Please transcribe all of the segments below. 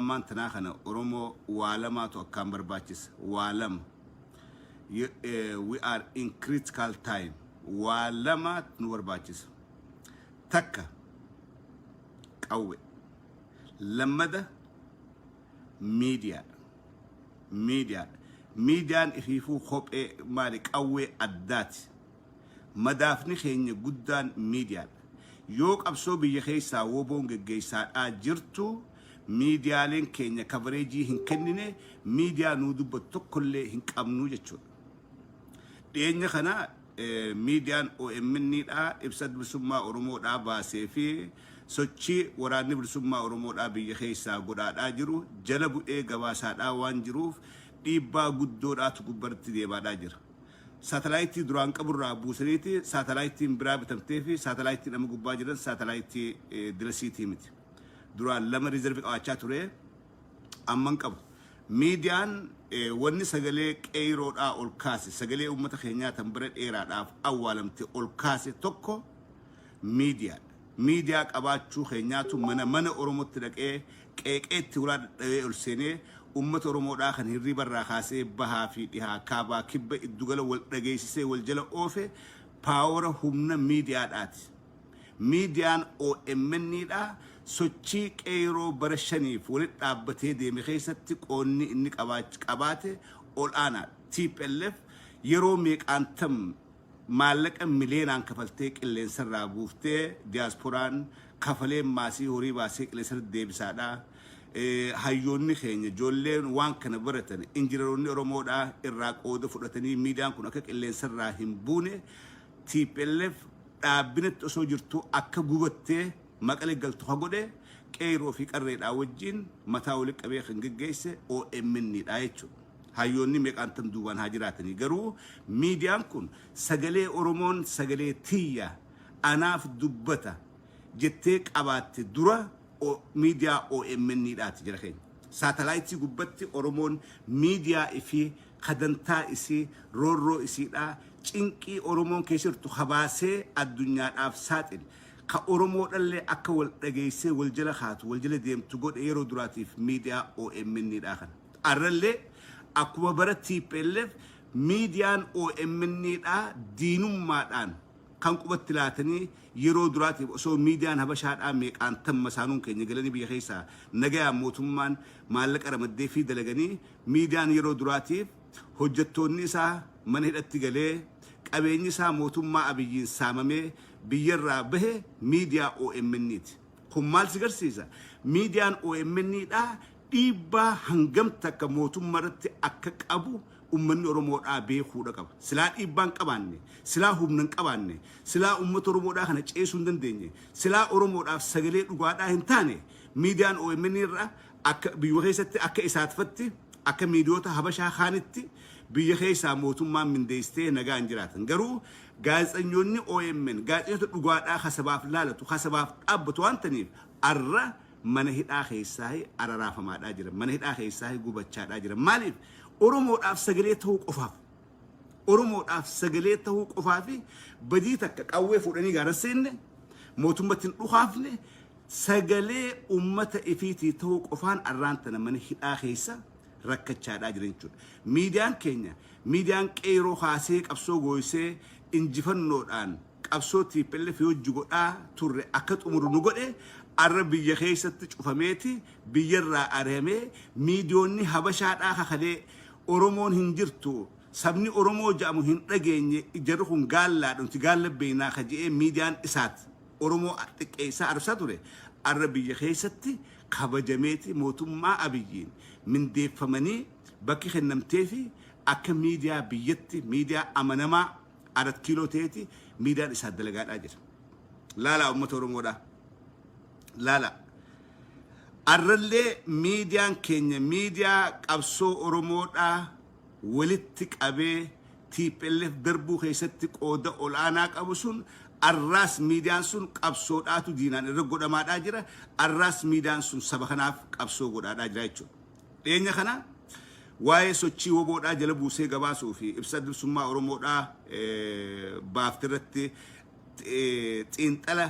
Yeroo ammaan tanaa kana Oromoo waa lamaatu akkaan barbaachisa. Waa lama. We are in critical time. Waa lama nu barbaachisa. Takka qawwe. Lammada miidiyaadha. Miidiyaadha. Miidiyaan ifiifuu kophee maali, qawwee addaati. Madaafni keenya guddaan miidiyaadha. Yoo qabsoo biyya keessaa WBOn geggeessaadhaa jirtu miidiyaaleen keenya coverage hin kennine, miidiyaa nuu dubbatu tokkollee hin qabnu jechuudha. Dhiyeenya kana miidiyaan OMN dha ibsa bilisummaa Oromoodhaa baasee fi sochii waraanni bilisummaa Oromoodhaa biyya keessaa godhaadhaa jiru jala bu'ee gabaasaadhaa waan jiruuf dhiibbaa guddoodhaatu gubbaratti deemaadhaa jira. Saatalaayitii duraan qaburraa buusaniiti saatalaayitiin biraa bitamtee fi saatalaayitiin amma gubbaa jiran saatalaayitii dirasiitii miti. Duraan lama reserve qabaachaa ture, amman qabu. Miidiyaan wanni sagalee qeeroodhaa ol kaase, sagalee uummata keenyaa tan bara dheeraadhaaf awwaalamte ol kaase tokko miidiyaadha. Miidiyaa qabaachuu keenyaatu mana mana Oromootti dhaqee qeeqeetti ulaa dhadhabee ol seenee uummata Oromoodhaa kan hirribarraa kaasee bahaa fi dhihaa, kaabaa, kibba, iddugala wal dhageessisee wal jala oofe power humna miidiyaadhaati. Miidiyaan OMN dha sochii qeeroo bara 5f walitti dhaabbatee deeme keessatti qoonni inni qabaate ol aanaadha. TPLF yeroo meeqaan tam maallaqa miliyeenaan kafaltee qilleensarraa buuftee, diyaaspooraan kafalee maasii horii baasee qilleensarra deebisaadha. Hayyoonni keenya, ijoolleen waan kana baratan, injiinaroonni Oromoodhaa irraa qooda fudhatanii miidiyaan kun akka qilleensarraa hin buune, TPLF dhaabbinatti osoo jirtu akka gubattee Maqalee galtu ha godhe, qeeroo fi qarreedhaa wajjin mataa walitti qabee kan geggeesse OMN dha jechuudha. Hayyoonni meeqaan tan duubaan haa jiraatanii, garuu miidiyaan kun sagalee Oromoon sagalee tiyya anaaf dubbata jettee qabaatte dura miidiyaa OMN dhaati jira keenya. Saatalaayitii gubbatti Oromoon miidiyaa ifii kadantaa isii, roorroo isiidhaa, cinqii Oromoon keessa jirtu habaasee addunyaadhaaf saaxile. Ka Oromoodhallee akka wal dhageessee wal jala kaatu, wal jala deemtu godhe yeroo duraatiif miidiyaa OMN dha kana. Arrallee akkuma bara TPLF miidiyaan OMN dha diinummaadhaan kan qubatti laatanii yeroo duraatiif osoo miidiyaan Habashaadhaa meeqaan tamma saanuun keenya galanii biyya keessaa nagayaan mootummaan maallaqa ramaddee fi dalaganii, miidiyaan yeroo duraatiif hojjettoonni isaa mana hidhatti galee, qabeenyi isaa mootummaa Abiyyiin saamamee biyyarraa bahe miidiyaa OMN'ti. Kun maal si garsiisa? Miidiyaan OMN dha dhiibbaa hangam takka mootummaa irratti akka qabu uummanni Oromoodhaa beekuudha qaba. Silaa dhiibbaa hin qabaanne, silaa humna hin qabaanne, silaa uummata Oromoodhaa kana ceesuu hin dandeenye, silaa Oromoodhaaf sagalee dhugaadhaa hin taane, miidiyaan OMN irra akka biyya keessatti akka isaatfatti akka miidiyoota Habashaa kaanitti biyya keessaa mootummaan mindeessitee nagaan jiraatan. Garuu gaazexeessitoonni OMN gaazexeessitoota dhugaadhaa kasabaaf laalatu, kasabaaf dhaabbatu waan ta'aniif arra mana hidhaa keessaa araraafamaadhaa jira. Mana hidhaa keessaa gubachaadhaa jira. Maaliif? Oromoodhaaf sagalee ta'uu qofaaf. Oromoodhaaf sagalee ta'uu qofaa fi badii takka qawwee fuudhanii gaara seenne, mootummatti hin dhukaafne, sagalee ummata ifiitii ta'uu qofaan arraan tana mana hidhaa keessa rakkachaadhaa jiran jechuudha. Miidiyaan keenya miidiyaan qeeroo kaasee qabsoo gooyisee injifannoodhaan qabsoo TPLF hojii godhaa turre akka xumuru nu godhe arra biyya keessatti cufameeti biyyarraa ari'amee miidiyoonni Habashaadhaa kakalee Oromoon hin jirtu, sabni Oromoo jedhamu hin dhageenye, jarri kun gaallaadha, nuti gaalla beeknaa ka je'ee miidiyaan isaati Oromoo xiqqeessaa arbsaa ture arra biyya keessatti kabajameeti mootummaa Abiyyiin mindeeffamanii bakki kennamteefi akka miidiyaa biyyatti miidiyaa amanamaa 4 kiiloo ta'eeti miidiyaan isaa dalagaadhaa jira. Laalaa uummata Oromoodhaa. Laalaa. Arrallee miidiyaan keenya miidiyaa qabsoo Oromoodhaa walitti qabee TPLF darbuu keessatti qooda ol'aanaa qabu sun arraas miidiyaan sun qabsoodhaatu diinaan irra godhamaadhaa jira. Arraas miidiyaan sun saba kanaaf qabsoo godhaadhaa jira jechuudha. Dhiyeenya kana waa'ee sochii WBOdhaa jala buusee gabaasuu fi ibsa bilisummaa Oromoodhaa baafte irratti xiinxala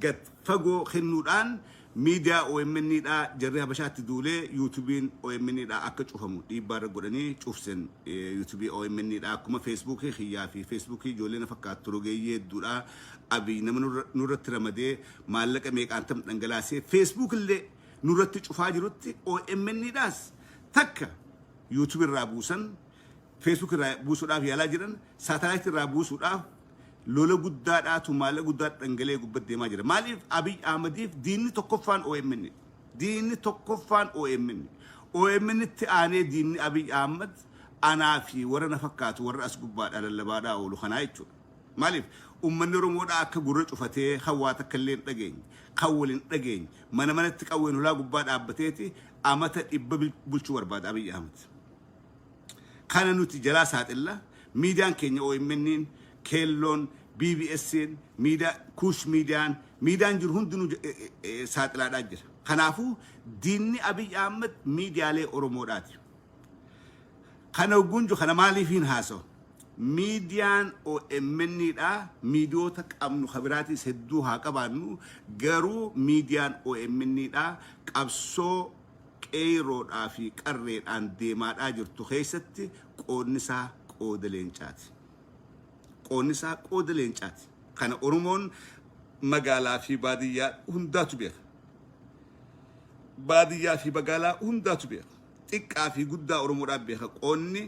gad fagoo kennuudhaan Miidiyaa OMN dha jarri Habashaatti duulee YouTubeiin OMN dha akka cufamu dhiibbaa irra godhanii cufsen. YouTubeii OMN dha akkuma Facebookii kiyyaa fi Facebookii ijoollee na fakkaattu rogeeyyii hedduudha. Abiy nama nurratti ramadee maallaqa meeqaan tam dhangalaasee Facebook illee nurratti cufaa jirutti, OMN dhaas takka YouTube irraa buusan, Facebook irraa buusuudhaaf yaalaa jiran, satellite irraa buusuudhaaf lola guddaadhaatu maallaqa guddaa dhangalee gubbatti deemaa jira. Maaliif? Abiy Ahmediif diinni tokkoffaan OMN. Diinni tokkoffaan OMN. OMN itti aanee diinni Abiy Ahmed anaa fi warra na fakkaatu, warra as gubbaadhaa lallabaadhaa oolu kanaa jechuudha. Maaliif? Uummanni Oromoodhaa akka gurra cufatee kan waa takka illee hin dhageenye, kan wal hin dhageenye, mana manatti qawween hulaa gubbaa dhaabbateeti amata 100 bulchuu barbaada Abiy Ahmed. Kana nuti jalaa saaxilla. Miidiyaan keenya OMN'n, Keelloon, BBS'n, miidiyaa Kuush miidiyaan, miidiyaan jiru hundinuu saaxilaadhaa jira. Kanaafuu diinni Abiy Ahmed miidiyaalee Oromoodhaati. Kana gunju kana maaliif hin haasawu? Miidiyaan OMN dha. Miidiyoota qabnu kabiraatis hedduu haa qabaannu, garuu miidiyaan OMN dha qabsoo qeeyroodhaa fi qarreedhaan deemaadhaa jirtu keessatti qoodni isaa qooda leencaati. Qoodni isaa qooda leencaati. Kana Oromoon magaalaa fi baadiyyaa hundaatu beeka. Baadiyyaa fi magaalaa hundaatu beeka. Xiqqaa fi guddaa Oromoodhaaf beeka. Qoodni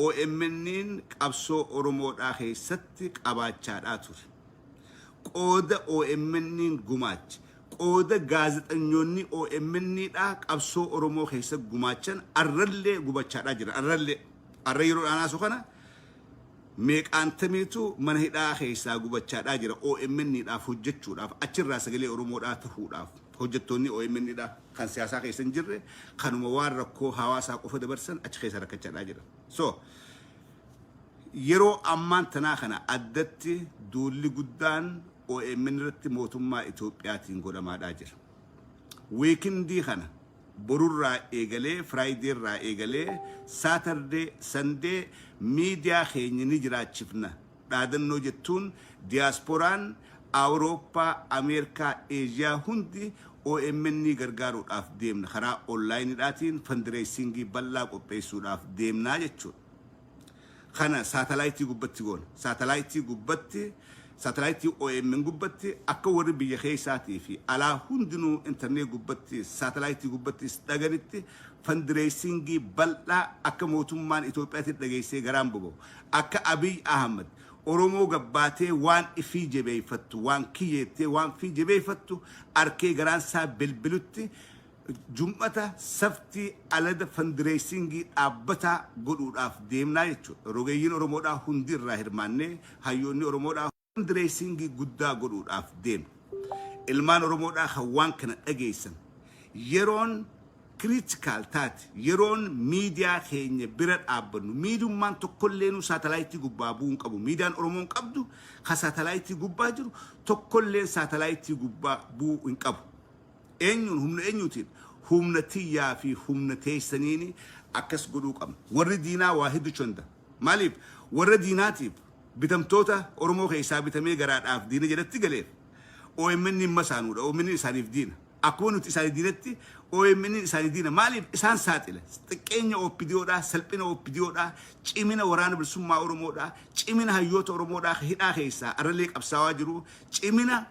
OMN'n qabsoo Oromoodhaa keessatti qabaachaadhaa ture. Qooda OMN'n gumaache, qooda gaazexanyoonni OMNdhaa qabsoo Oromoo keessa gumaachan arrallee gubachaadhaa jira. Arrallee arra yeroo dhaanaasu kana meeqaantamiitu mana hidhaa keessaa gubachaadhaa jira OMNdhaaf hojjechuudhaaf, achirraa sagalee Oromoodhaa tahuudhaaf. Hojjettoonni OMNdhaa kan siyaasaa keessa hin jirre, kanuma waan rakkoo hawaasaa qofa dabarsan, achi keessa rakkachaadhaa jira. So yeroo ammaan tanaa kana addatti duulli guddaan OMN irratti mootummaa Itoophiyaatiin godhamaadhaa jira. Weekendii kana borurraa eegalee, Friday irraa eegalee, Saturday, Sunday miidiyaa keenya ni jiraachifna dhaadannoo jettuun diyaaspooraan Awurooppaa, Ameerikaa, Eeshiyaa hundi OMN gargaaruudhaaf deemna. Karaa onlineiidhaatiin fundraisingii bal'aa qopheessuudhaaf deemnaa jechuudha. Kana satelliteii gubbatti goona. Satelliteii gubbatti, satelliteii OMN gubbatti, akka warri biyya keessaatii fi alaa hundinuu internet gubbatti, satelliteii gubbattis dhaganitti, fundraisingii bal'aa akka mootummaan Itoophiyaatti dhageessee garaan boba'u. Akka Abiy Ahmad Oromoo gabbaatee waan ifii jabeeffattu, waan kiyyeettee waan fii jabeeffattu arkee garaan isaa bilbilutti, jum'ata, saftii, alada fundraisingii dhaabbataa godhuudhaaf deemnaa jechuudha. Rogeeyyiin Oromoodhaa hundi irraa hirmaannee, hayyoonni Oromoodhaa fundraisingii guddaa godhuudhaaf deemna. Ilmaan Oromoodhaa kan waan kana dhageessan, yeroon critical taate, yeroon miidiyaa keenya bira dhaabbannu, miidummaan tokkolleenu satelliteii gubbaa bu'uu hin qabu. Miidiyaan Oromoon qabdu ka satelliteii gubbaa jiru tokkolleen satelliteii gubbaa bu'uu hin qabu. Eenyuun? Humna eenyuutiin? Humna tiyyaa fi humna teessaniini akkas godhuu qabna. Warri diinaa waa hedduu chonda. Maaliif? Warra diinaatiif bitamtoota Oromoo keessaa bitamee garaadhaaf diina jalatti galeef OMN hin masaanuudha. OMN isaaniif diina. Akkuma nuti isaanii diinatti OMN isaanii diina. Maaliif? Isaan saaxila. Xiqqeenya OPDOdhaa, salphina OPDOdhaa, cimina waraana bilisummaa Oromoodhaa, cimina hayyoota Oromoodhaa hidhaa keessaa arrallee qabsaawaa jiru, cimina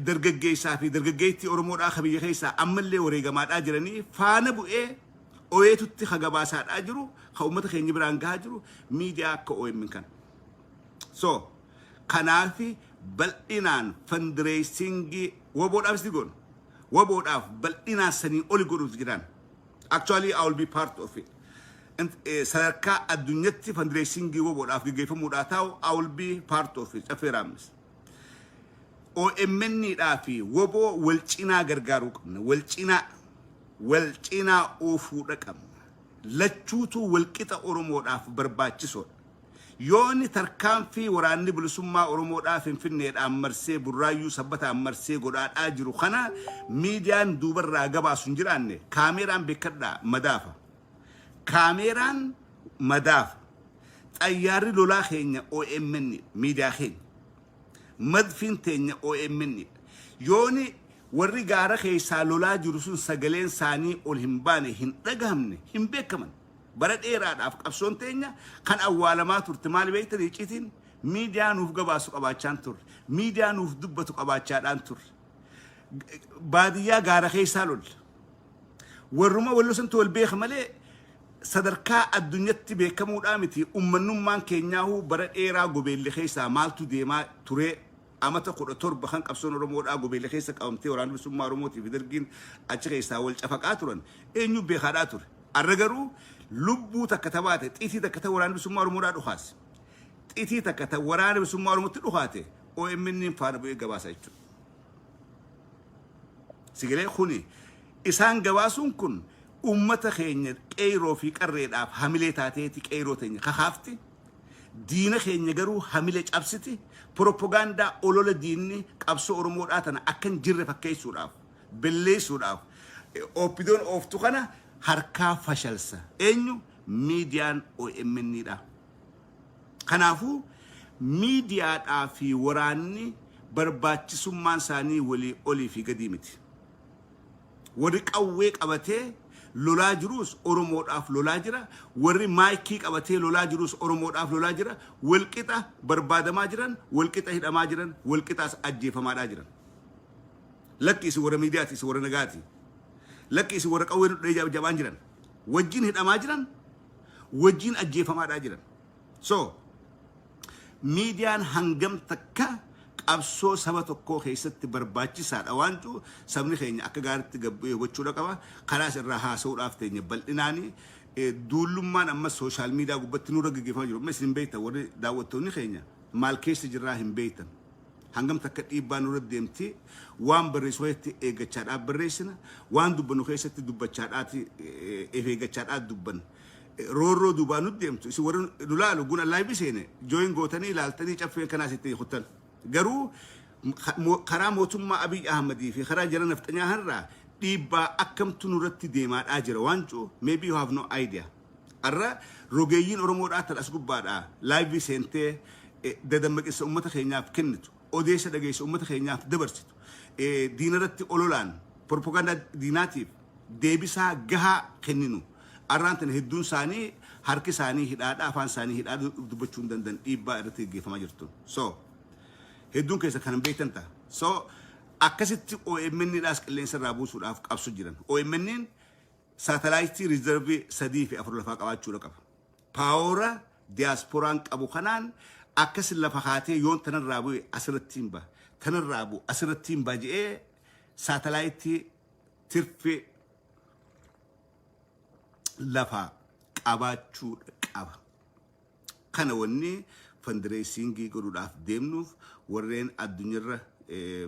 dargaggeessaa fi dargaggeettii Oromoodhaa ka biyya keessaa ammallee wareegamaadhaa jiranii faana bu'ee oyeetutti ka gabaasaadhaa jiru, ka uummata keenya biraan gahaa jiru miidiyaa akka OMN kana. So kanaafi bal'inaan fundraisingii WBOdhaafis ni goona. WBOdhaaf bal'inaan sanii oli godhuuf jiran. Actually, I will be part of it. Sadarkaa addunyaatti fundraisingii WBOdhaaf gaggeeffamuudhaa taa'u I will be part of it. Caffee Raammis. OMN dhaa fi WBO wal cinaa gargaaruu qabna. Wal cinaa oofuudha qabna. Lachuutu wal qixa Oromoodhaaf barbaachisoodha. Yooni tarkaanfii waraanni bilisummaa Oromoodhaa Finfinneedhaan marsee, Burraayyuu Sabbataan marsee godhaadhaa jiru kana miidiyaan duubarraa gabaasu hin jiraanne, kaameeraan beekadhaa madaafa. Kaameeraan madaafa. Xayyaarri lolaa keenya OMN miidiyaa keenya. Madfiin teenya OMN. Yooni Warri gaara keessaa lolaa jiru sun sagaleen isaanii ol hin baane, hin dhagahamne, hin beekaman. Bara dheeraadhaaf qabsoon teenya kan awwaalamaa turte maali beektan? Icciitiin miidiyaa nuuf gabaasu qabaachaan turre. Miidiyaa nuuf dubbatu qabaachaadhaan turre. Baadiyyaa gaara keessaa lolla. Warruma walloo santu wal beeka malee sadarkaa addunyatti beekamuudhaa miti. Ummannummaan keenyaahuu bara dheeraa gobeelle keessaa maaltu deemaa ture? Amata 17 kan qabsoon Oromoodhaa gobeelle keessa qabamtee, Waraana Bilisummaa Oromootii fi Dargiin achi keessaa wal cafaqaa turan, eenyu beekaadhaa ture? Arra garuu lubbuu takka tabaate, xiitii takka ta Waraana Bilisummaa Oromoodhaa dhukaase, xiitii takka ta Waraana Bilisummaa Oromootti dhukaate, OMN faana bu'ee gabaasa jechuudha. Sigalee kuni isaan gabaasuun kun ummata keenya qeyroo fi qarreedhaaf hamilee taateeti qeyroo teenya kakaafti. Diina keenya garuu hamile cabsiti. Propagaandaa olola diinni qabsoo Oromoodhaa tana akka hin jirre fakkeessuudhaaf, belleessuudhaaf OPDOn ooftu kana harkaa fashalsa. Eenyu? Miidiyaan OMN dha. Kanaafuu miidiyaadhaa fi waraanni barbaachisummaan isaanii walii olii fi gadii miti. Warri qawwee qabatee lolaa jirus Oromoodhaaf lolaa jira. Warri maayikii qabatee lolaa jirus Oromoodhaaf lolaa jira. Walqixa barbaadamaa jiran, walqixa hidhamaa jiran, walqixaas ajjeefamaadhaa jiran. Lakki, isin warra miidiyaati, isin warra nagaati. Lakki, isin warra qawwee nudhee jabaan jiran. Wajjin hidhamaa jiran, wajjin ajjeefamaadhaa jiran. So, miidiyaan hangam takka qabsoo saba tokkoo keessatti barbaachisaadha waan jiru sabni keenya akka gaariitti gabbu'ee hubachuudha qaba. Karaas irraa haasa'uudhaaf teenya bal'inaani duullummaan ammas social media gubbatti nurra gaggeeffamaa jiru. Amma isin hin beektan, warri daawwattoonni keenya maal keessa jirraa hin beektan. Hangam takka dhiibbaa nurra deemti, waan barreessu keessatti eeggachaadhaaf barreessina, waan dubbannu keessatti dubbachaadhaati of eeggachaadhaaf dubbanna. Roorroo duubaa nu deemtu isin warri nu laalu guna live seene join gootanii ilaaltanii caffeen kanaas itti kuttan. Garuu karaa mootummaa Abiy Ahmadii fi karaa jara nafxanyaa har'aa dhiibbaa akkamtu nurratti deemaadhaa jira waan jiru maybe you have no idea. Arra rogeeyyiin Oromoodhaa tan as gubbaadhaa live seentee dadammaqinsa uummata keenyaaf kennitu, odeessa dhageessa uummata keenyaaf dabarsitu, diinarratti ololaan propagaandaa diinaatiif deebisaa gahaa kenninu. Arraan tana hedduun isaanii harki isaanii hidhaadha, afaan isaanii hidhaa, dubbachuu hin danda'an dhiibbaa irratti gaggeeffamaa jirtu. So, hedduun keessa kan hin beektan ta'a. So, akkasitti OMN dhaas qilleensa irraa buusuudhaaf qabsu jiran. OMN saatalaayitii reserve sadii fi afur lafaa qabaachuudha qaba. Power diyaaspooraan qabu kanaan akkas lafa kaatee yoon tanarraa bu'e asirratti hin ba'a. Tanarraa bu'u asirratti hin ba'a jedhee saatalaayitii tirfee lafaa qabaachuu qaba. Kana wanni fundraising godhuudhaaf deemnuuf, warreen addunyaarra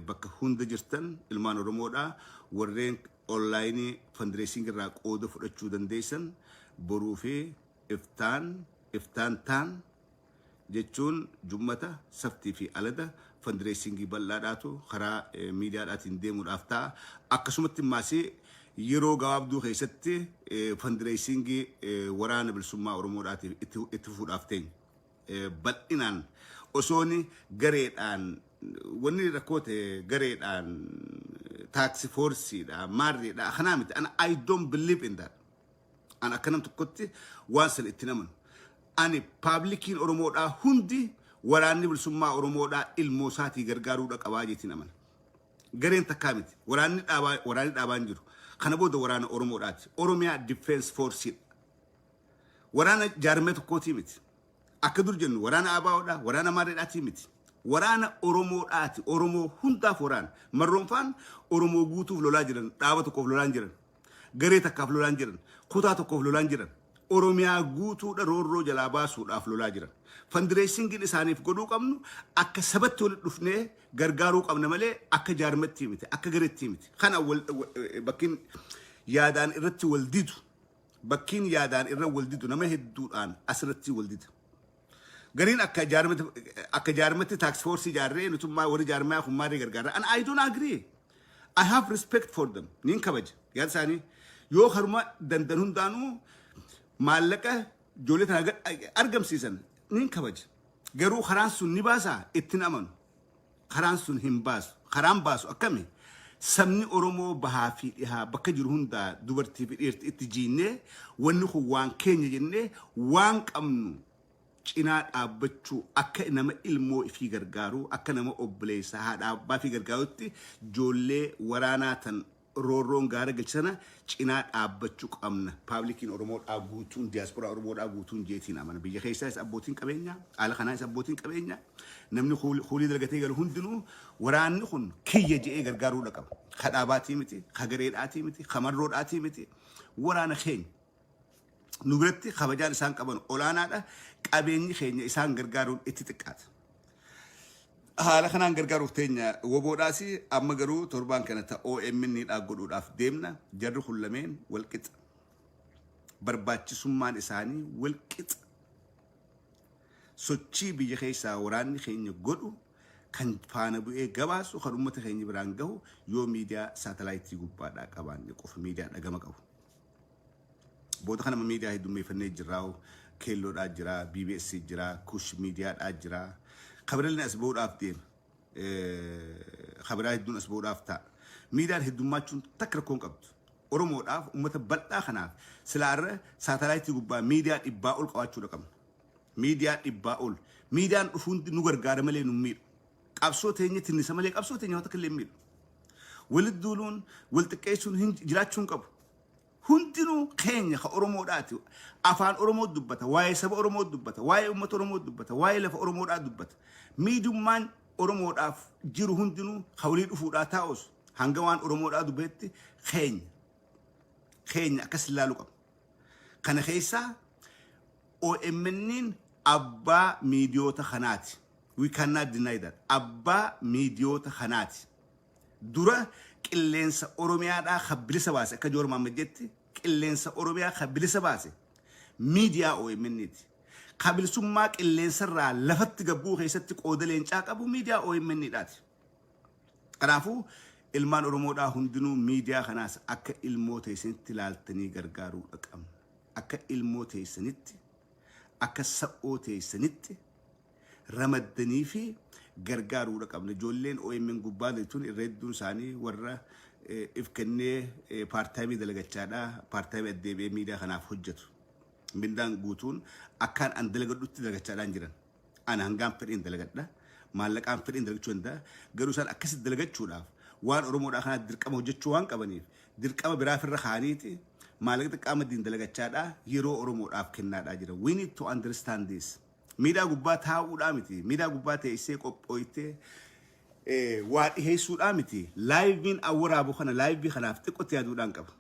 bakka hunda jirtan ilmaan Oromoodhaa, warreen online fundraising irraa qooda fudhachuu dandeessan, boruu fi iftaan, iftaan taan jechuun jummata, saftii fi alada fundraising bal'aadhaatu karaa miidiyaadhaatiin deemuudhaaf ta'a. Akkasumatti immaas yeroo gabaabduu keessatti fundraising Waraana Bilisummaa Oromoodhaatiif itti fufuudhaaf teenya. Bal'inaan osooni gareedhaan wanni rakkoo ta'e gareedhaan task forceiidha, maarreedha, kanaa miti. Ana I don't believe in that. An akka nam tokkotti waan san itti namanu. Ani publiciin Oromoodhaa hundi Waraanni Bilisummaa Oromoodhaa ilmoo isaatii gargaaruudha qabaa jeetiin amana. Gareen takkaa miti. Waraanni dhaabaa, waraanni dhaabaa hin jiru. Kana booda waraana Oromoodhaati. Oromiyaa Defense Force. Waraana jaarmee tokkootii miti. Akka dur jennu waraana ABOdhaa, waraana maarreedhaatii miti. Waraana Oromoodhaati. Oromoo hundaaf waraana. Marroonfaan Oromoo guutuuf lolaa jiran, dhaaba tokkoof lolaa hin jiran. Garee takkaaf lolaan jiran, kutaa tokkoof lolaan jiran, Oromiyaa guutuudha roorroo jalaa baasuudhaaf lolaa jiran. Fundraisingiin isaaniif godhuu qabnu akka sabatti walitti dhufnee gargaaruu qabna malee akka jaarmattii miti, akka gareettii miti. Kana bakkiin yaadaan irratti wal didu, bakkiin yaadaan irra wal didu nama hedduudhaan asirratti wal dida. Gariin akka jaarmatti task force ijaarree nutummaa warri jaarmaa kun maarree gargaara. And I don't agree. I have respect for them. Niin kabaja. Yaada isaanii yoo haruma dandan hundaanuu maallaqa ijoollee tana argamsiisan niin kabaja. Garuu karaan sun ni baasaa? Ittiin amanu. Karaan sun hin baasu. Karaan baasu akkami? Sabni Oromoo bahaa fi dhihaa bakka jiru hundaa dubartii fi dhiirti itti jiinnee, wanni kun waan keenya jennee, waan qabnu cinaa dhaabbachuu, akka nama ilmoo ifii gargaaru, akka nama obboleessa haadha abbaa fi gargaarutti ijoollee waraanaa tan roorroon gaara galchisana cinaa dhaabbachuu qabna. Publiciin Oromoodhaa guutuun, diyaasporaa Oromoodhaa guutuun jeetiin amana. Biyya keessaas abbootiin qabeenyaa, haala kanaas abbootiin qabeenyaa, namni kuulii dalagatee galu hundinuu waraanni kun kiyya je'ee gargaaruudha qaba. Ka dhaabaatii miti, ka gareedhaatii miti, ka marroodhaatii miti. Waraana keenya. Nu biratti kabajaan isaan qaban olaanaadha. Qabeenyi keenya isaan gargaaruun itti xiqqaata. Haala kanaan gargaaruuf teenya woboodhaas amma garuu torbaan kana ta OMN dhaa godhuudhaaf deemna. Jarri kun lameen wal qixa. Barbaachisummaan isaanii wal qixa. Sochii biyya keessaa waraanni keenya godhu kan faana bu'ee gabaasu, kan uummata keenya biraan gahu yoo miidiyaa saatalaayitii gubbaadhaa qabaanne qofa, miidiyaa dhagama qabu. Booda kana miidiyaa heddummeeffannee jirraa. Keelloodhaa jira, BBS jira, Kush miidiyaadhaa jira. Kabirallee as bahuudhaaf deema. Kabiraa hedduun as bahuudhaaf ta'a. Miidiyaan heddummachuun takka rakkoo hin qabdu. Oromoodhaaf, uummata bal'aa kanaaf silaarra saatalaayitii gubbaa miidiyaa 100 ol qabaachuudha qabna. Miidiyaa 100 ol. Miidiyaan dhufuun nu gargaara malee nu miidhu. Qabsoo teenya tinnisa malee qabsoo teenya waan takka illee hin miidhu. Walitti duuluun, wal xiqqeessuun hin jiraachuu hin qabu. Hundinuu keenya ka Oromoodhaati. Afaan Oromoo dubbata, waa'ee saba Oromoo dubbata, waa'ee uummata Oromoo dubbata, waa'ee lafa Oromoodhaa dubbata. Miidiyummaan Oromoodhaaf jiru hundinuu ka walii dhufuudhaa taa'us hanga waan Oromoodhaa dubbatetti keenya. Keenya akkas ilaaluu qabna. Kana keessaa OMN'n abbaa miidiyoota kanaati. We cannot deny that. Abbaa miidiyoota kanaati. Dura qilleensa Oromiyaadhaa kan bilisa baase, akka Joor Mahammad jetti, qilleensa Oromiyaa kan bilisa baase miidiyaa OMN'ti. Ka bilisummaa qilleensarraa lafatti gabbuu keessatti qooda leencaa qabu miidiyaa OMN'dhaati. Kanaafuu ilmaan Oromoodhaa hundinuu miidiyaa kanaas akka ilmoo teessanitti ilaaltanii gargaaruudha qabna. Akka ilmoo teessanitti, akka sa'oo teessanitti ramaddanii fi gargaaruudha qabna. Ijoolleen OMN gubbaa tun irra hedduun isaanii warra if kennee part-time dalagachaadha. Part-time addeebi'ee miidiyaa kanaaf hojjetu. Mindaan guutuun akkaan an dalagadhutti dalagachaadhaan jiran. Ana hangaan fedhiin dalagadha. Maallaqaan fedhiin dalagachuu danda'a. Garuu isaan akkasitti dalagachuudhaaf waan Oromoodhaa kanaa dirqama hojjechuu waan qabaniif dirqama biraaf irra kaaniiti maallaqa xiqqaa maddiin dalagachaadha yeroo Oromoodhaaf kennaadhaa jira. We need to understand this. Miidiyaa gubbaa taa'uudhaa miti. Miidiyaa gubbaa teessee qophooytee waa dhiheessuudhaa miti. Liveiin awwaraabu kana live kanaaf xiqqootti yaaduudhaan qaba.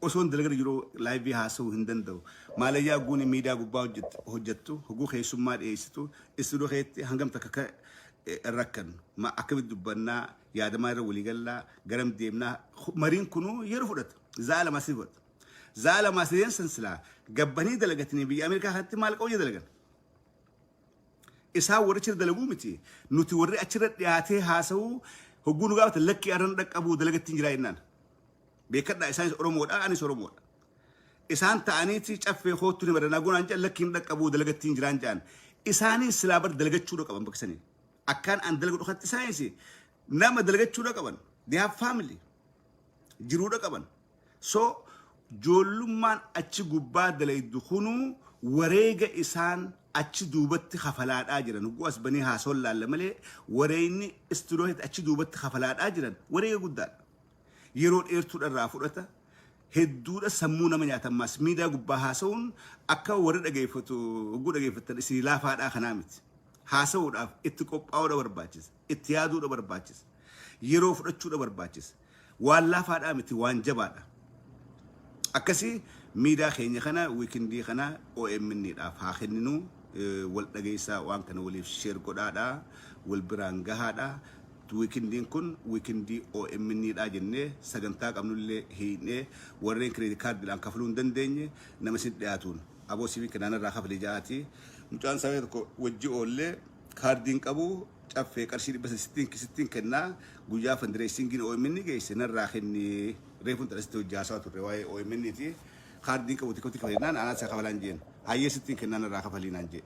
Osoo hin dalagana jiru live haasa'uu hin danda'u. Maalayyaa guuni miidiyaa gubbaa hojjettu, hoguu keessummaa dhiyeessitu, istuudiyoo keetti hangam takka akka rakkannu. Akkamitti dubbannaa, yaadamaa irra waliigallaa, garam deemnaa, mariin kunuu yeroo fudhata. Za'a 2 si fudhata. Za'a 2 sadeen san silaa gabbanii dalagatanii biyya Ameerikaa kanatti maal qabu dalagan. Isaan warri achirra dalaguu miti. Nuti warri achirra dhiyaatee haasa'uu hogguu nu gaafatan, lakkii, arran dhaqqabuu, dalagattiin jiraa jennaan. Beekadhaa, isaanis Oromoodha, anis Oromoodha. Isaan ta'aniiti caffee koottu ni badanaa gonaan jedhan, lakkiin dhaqqabuu, dalagattiin jiraan jedhan. Isaanis silaa bar dalagachuudha qaban bakka sanii. Akkaan an dalagu dhokatti isaanis nama dalagachuudha qaban. They have family. Jiruudha qaban. So ijoollummaan achi gubbaa dalaydu kunuu wareega isaan achi duubatti kafalaadhaa jiran. Hogguu as banii haasoon laalla malee wareegni istuudiyoo achi duubatti kafalaadhaa jiran wareega guddaadha. Yeroo dheertuudha irraa fudhata. Hedduudha sammuu nama nyaata. Ammaas miidiyaa gubbaa haasa'uun akka warri dhageeffatu hogguu dhageeffattan isinii laafaadhaa kanaa miti. Haasa'uudhaaf itti qophaa'uudha barbaachisa. Itti yaaduudha barbaachisa. Yeroo fudhachuudha barbaachisa. Waan laafaadhaa miti, waan jabaadha. Akkasii miidiyaa keenya kana weekend kana OMN dhaaf haa kenninu. Wal dhageessaa, waan kana waliif share godhaadha, wal biraan gahaadha. Weekendiin kun weekend OMN dha jennee sagantaa qabnullee hiinee, warreen credit cardiidhaan kafaluu hin dandeenye nama isin dhiyaatuun aboo siifin kennaan irraa kafalee ja'aati. Mucaan isaa tokko wajji oollee kaardiin qabu, caffee qarshii 300 sittiin kennaa, guyyaa fundraisingiin OMN geesse narraa kenni, reefuun xalasitti hojii haasaa turre waa'ee OMN ti. Kaardiin qabu xiqqootti kafalinaan anaa isa kafalaan jeen, hayyee, sittiin kennaa, narraa kafaliinaan jee.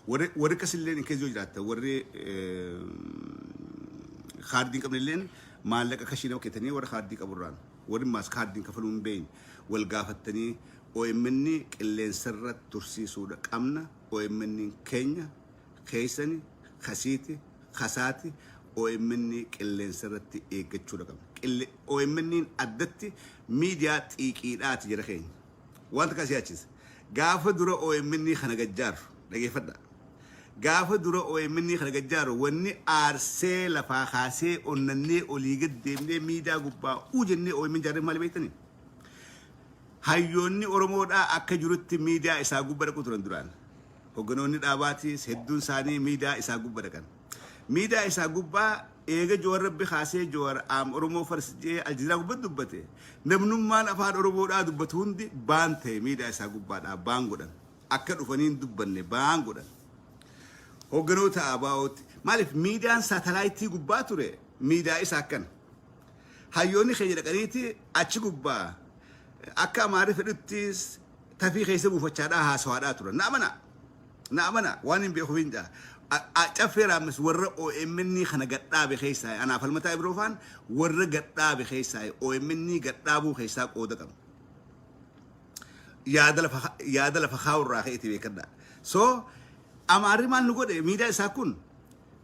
Warri akkasillee in keessa yoo jiraattan, warri kaardiin qabne illeen Maallaqa kashii nama kennitanii, warra kaardii qaburraan, warri maas kaardiin kafaluu hin beekne wal gaafattanii OMN qilleensarra tursiisuudha qabna. OMN keenya, keessani, kasiiti, kasaati. OMN qilleensarratti eeggachuudha qabna. OMN addatti miidiyaa xiiqiidhaati jira keenya. Wanta kasii achisa. Gaafa dura OMN kana gajjaaru dhageeffadha. Gaafa dura OMN kana gajjaaru, wanni aarsee lafaa kaasee onnannee olii gad deemnee miidiyaa gubbaa uu jennee OMN jaarree maali beektanii? Hayyoonni Oromoodhaa akka jirutti miidiyaa isaa gubbaa dhaqu turan duraan. Hogganoonni dhaabaatiis hedduun isaanii miidiyaa isaa gubbaa dhaqan. Miidiyaa isaa gubbaa eega Joowar Rabbi kaasee, Joowar "I'm Oromo first" jee Aljazeeraa gubbatti dubbate. Namnummaan afaan Oromoodhaa dubbatu hundi ban ta'e, miidiyaa isaa gubbaadhaa ban godhan. Akka dhufanii hin dubbanne ban godhan. Hogganoota ABO'tti maaliif miidiyaan saatalaayitii gubbaa ture, miidiyaa isaa akkana. Hayyoonni keenya dhaqaniiti achi gubbaa akka Amaarri fedhuttis tafii keessa buufachaadhaa haasawaadhaa turan. Na amana. Na amana, waan hin beekuuf hin jaa. Caffee Raammis warra OMN kana gadhaabe keessaa, anaaf Falmataa Ibroofaan warra gadhaabe keessaa, OMN gadhaabuu keessaa qooda qaba. Yaada lafa kaa'urraa ka'eeti beekadha. So Amaarri maal nu godhe? Miidiyaa isaa kun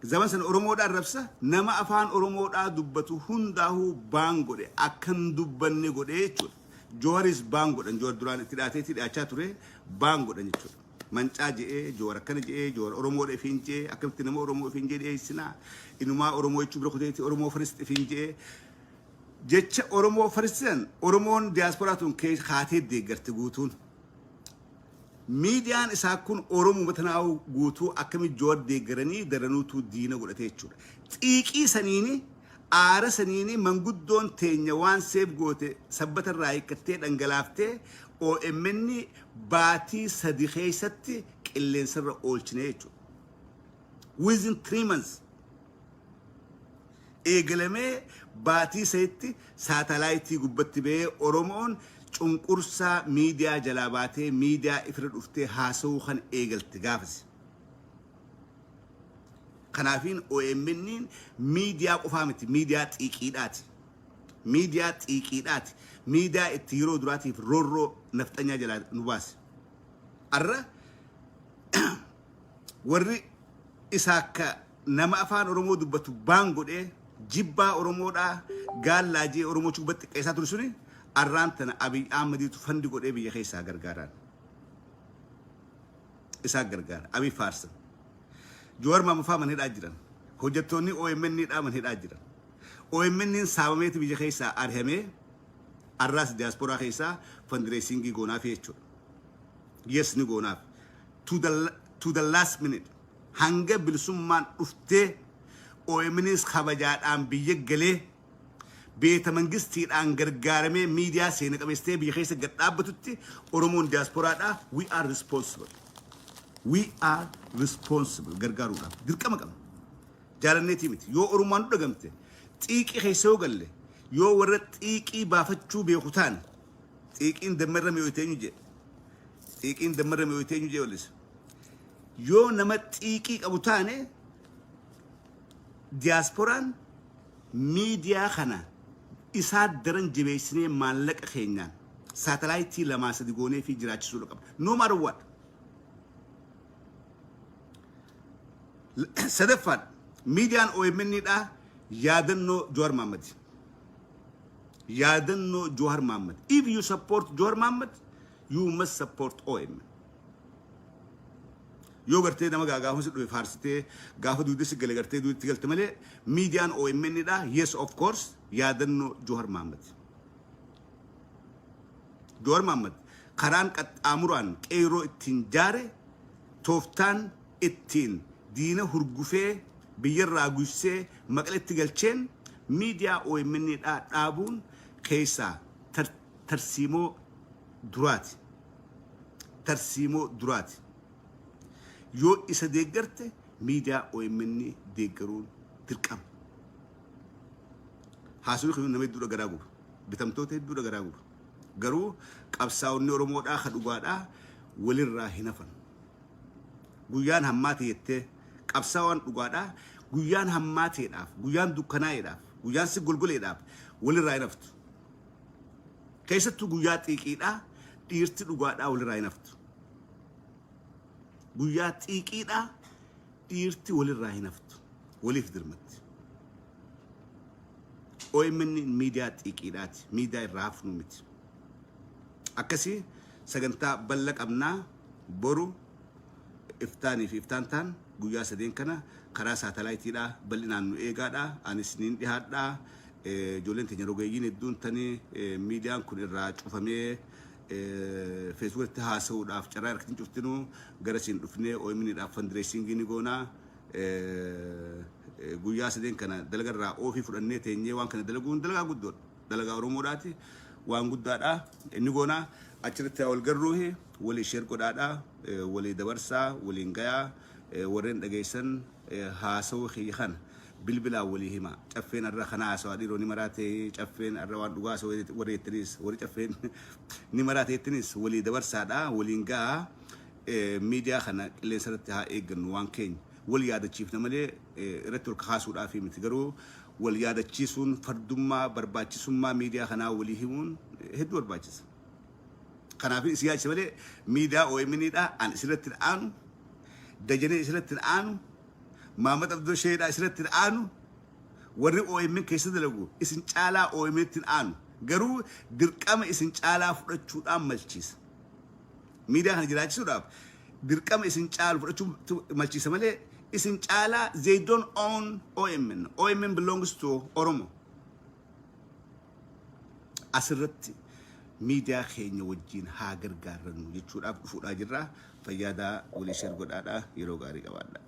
zaman sana Oromoodhaan rabsa, nama afaan Oromoodhaa dubbatu hundaahuu ban godhe, akkan dubbanne godhe jechuudha. Jooharis ban godhan. Joowar duraan itti dhaateetti dhiyaachaa ture, ban godhan jechuudha. Mancaa je'ee, Joowar akkana je'ee, Joowar Oromoodha ifiin je'ee, akkamitti nama Oromoo ifiin je'ee dhiyeessinaa, inumaa Oromoo jechuu bira kuteeti Oromo first ifiin je'ee, jecha Oromo first san Oromoon diyaasporaa tun kaatee deeggarte guutuun. Miidiyaan isaa kun Oromoo matanaa'uu guutuu akkamitti Joowar deeggaranii daranuutu diina godhate jechuudha. Xiiqii saniini, aara saniini, manguddoon teenya waan seef goote sabbata irraa hiikkattee dhangalaaftee OMN baatii 3 keessatti qilleensarra oolchine jechuudha. Within 3 months eegalamee baatii 3tti saatalaayitii gubbatti ba'ee, Oromoon cunqursaa miidiyaa jalaa baatee miidiyaa ifirra dhuftee haasawuu kan eegalte gaafasi. Kanaafiin OMN miidiyaa qofaa miti, miidiyaa xiiqiidhaati. Miidiyaa xiiqiidhaati. Miidiyaa itti yeroo duraatiif roorroo nafxanyaa jalaa nu baase. Arra warri isa akka nama afaan Oromoo dubbatu ban godhee, jibbaa Oromoodhaa gaallaa jee Oromoo cubbatti xiqqeessaa ture suni, arraan tana Abiy Ahmediitu fund godhee biyya keessaa gargaaraan. Isaa gargaara. Abiy faarsan. Joowar Maamufaa man hidhaa jiran. Hojjettoonni OMN dhaa man hidhaa jiran. OMN saamameeti biyya keessaa ari'amee, arraas diyaasporaa keessaa fundraising goonaaf jechuudha. Yes, ni goonaaf. To the last minute, hanga bilisummaan dhuftee OMNs kabajaadhaan biyya galee beeta mangistiidhaan gargaaramee miidiyaa seena qabeessitee biyya keessa gad dhaabbatutti, Oromoon diyaasporaadhaa we are responsible. We are responsible, gargaaruudhaaf dirqama qabna. Jaalanneetii miti. Yoo Oromoon nu dhagamte, xiiqii keessa yoo galle, yoo warra xiiqii baafachuu beeku taane, xiiqiin dammarra mi'ooyte eenyu jedhe? Xiiqiin dammarra mi'ooyte eenyu jedhe wallisa? Yoo nama xiiqii qabu taane, diyaaspooraan miidiyaa kana isaa daran jabeessinee maallaqa keenyaan saatalaayitii lamaa sadi goonee fi jiraachisuu qabna. No matter what. Sadaffaan, miidiyaan OMN dha yaadannoo Jowaar Mahmad. Yaadannoo Jowaar Mahmad. If you support Jowaar Mahmad, you must support OMN. Yoo gartee nama gaafa si dhufe faarsitee, gaafa duudde si gale gartee duuditti galte malee, miidiyaan OMN dha, yes, of course, yaadannoo Jowaar Mahmad. Jowaar Mahmad karaan qaxxaamuraan qeeroo ittiin jaare, tooftaan ittiin diina hurgufee biyyarraa guysee Maqaletti galcheen, miidiyaa OMN dhaa dhaabuun keessaa tarsiimoo duraati. Tarsiimoo duraati. Yoo isa deeggarte, miidiyaa OMN deeggaruun dirqama. Haasawni kun nama hedduudha garaa guba. Bitamtoota hedduudha garaa guba. Garuu qabsaa'onni Oromoodhaa ka dhugaadhaa walirraa hin hafan. Guyyaan hammaate jettee qabsaa'aan dhugaadhaa guyyaan hammaateedhaaf, guyyaan dukkanaa'eedhaaf. Guyyaan si golgoleedhaaf walirraa hin haftu. Keessattuu guyyaa xiiqiidhaa dhiirti dhugaadhaa walirraa hin haftu. Guyyaa xiiqiidhaa dhiirti walirraa hin haftu. Waliif dirmatti. OMN miidiyaa xiiqiidhaati. Miidiyaa irraa hafnu miti. Akkasii sagantaa bal'a qabnaa. Boru, iftaanii fi iftaan taan guyyaa sadeen kana karaa saatalaayitiidhaa bal'inaan nu eegaadha. Anis niin dhihaadha. Ijoolleen teenya rogeeyyiin hedduun tani miidiyaan kun irraa cufamee Feesbuukatti haasa'uudhaaf carraa harkatiin cuftinuu gara siin dhufnee OMN'dhaaf fundraising ni goonaa. Guyyaa sadeen kana dalagarraa off fudhannee teenyee waan kana dalaguun dalagaa guddoodha. Dalagaa Oromoodhaati. Waan guddaadha. Inni goonaa achirratti wal garruuhi, walii share godhaadha. Walii dabarsaa, waliin gayaa. Warreen dhageessan haasawuu kiyya kana bilbilaan walii hima. Caffeen arra kana haasawaa dhiiroo ni maraate, caffeen arra waan dhugaa haasawaa warri jettaniis, warri caffeen ni maraate jettaniis walii dabarsaadha. Waliin gahaa. Miidiyaa kana qilleensa irratti haa eeggannu. Waan keenya wal yaadachiifna malee irratti ol kakaasuudhaaf miti. Garuu wal yaadachiisuun fardummaa barbaachisummaa miidiyaa kanaa walii himuun hedduu barbaachisa. Kanaaf isin yaachisa malee miidiyaa OMN dha an isirratti hin aanu, Dajanee isirratti hin aanu, Maamad Abdoo Sheedhaa isirratti hin aanu, warri OMN keessa dalagu isin caalaa OMN tti hin aanu. Garuu dirqama isin caalaa fudhachuudhaan malchiisa. Miidiyaa kana jiraachisuudhaaf dirqama isin caalu fudhachuu malchiisa malee isin caalaa they don't own OMN. OMN belongs to Oromo. Asirratti miidiyaa keenya wajjin haa gargaarannu jechuudhaaf dhufuudhaa jirra. Fayyaadaa, walii share godhaadha. Yeroo gaarii qabaadha.